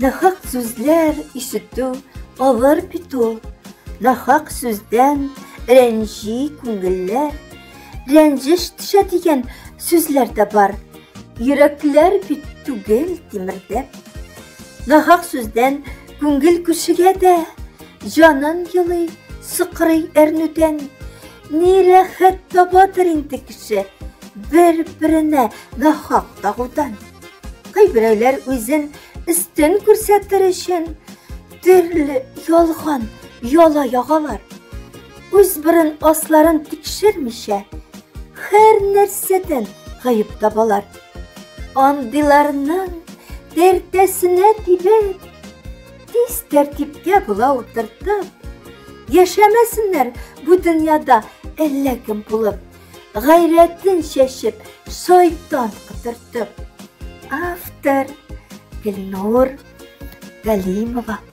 Нахак сүзләр ишетү авыр бит ул. Нахак сүздән рәнҗи күңелләр. Рәнҗеш төшә дигән сүзләр дә бар. Йөрәкләр бит түгел тимердә. Нахак сүздән күңел күшегә дә, җанын елый, сыкрый әрнүдән. Ни рәхәт табадыр инде кеше бер-беренә нахак тагудан. Кайберәүләр үзен өстен күрсәтер өчен төрле ялган яла ягалар. Үз борын асларын тикшермичә, һәр нәрсәдән гаеп табалар. Андыйларның тәртәсенә тибеп, тиз тәртипкә була утыртып, яшәмәсеннәр бу дөньяда әллә кем булып, гайрәтен чәчеп, шайтан котыртып. Автор Гөлнур Галимова.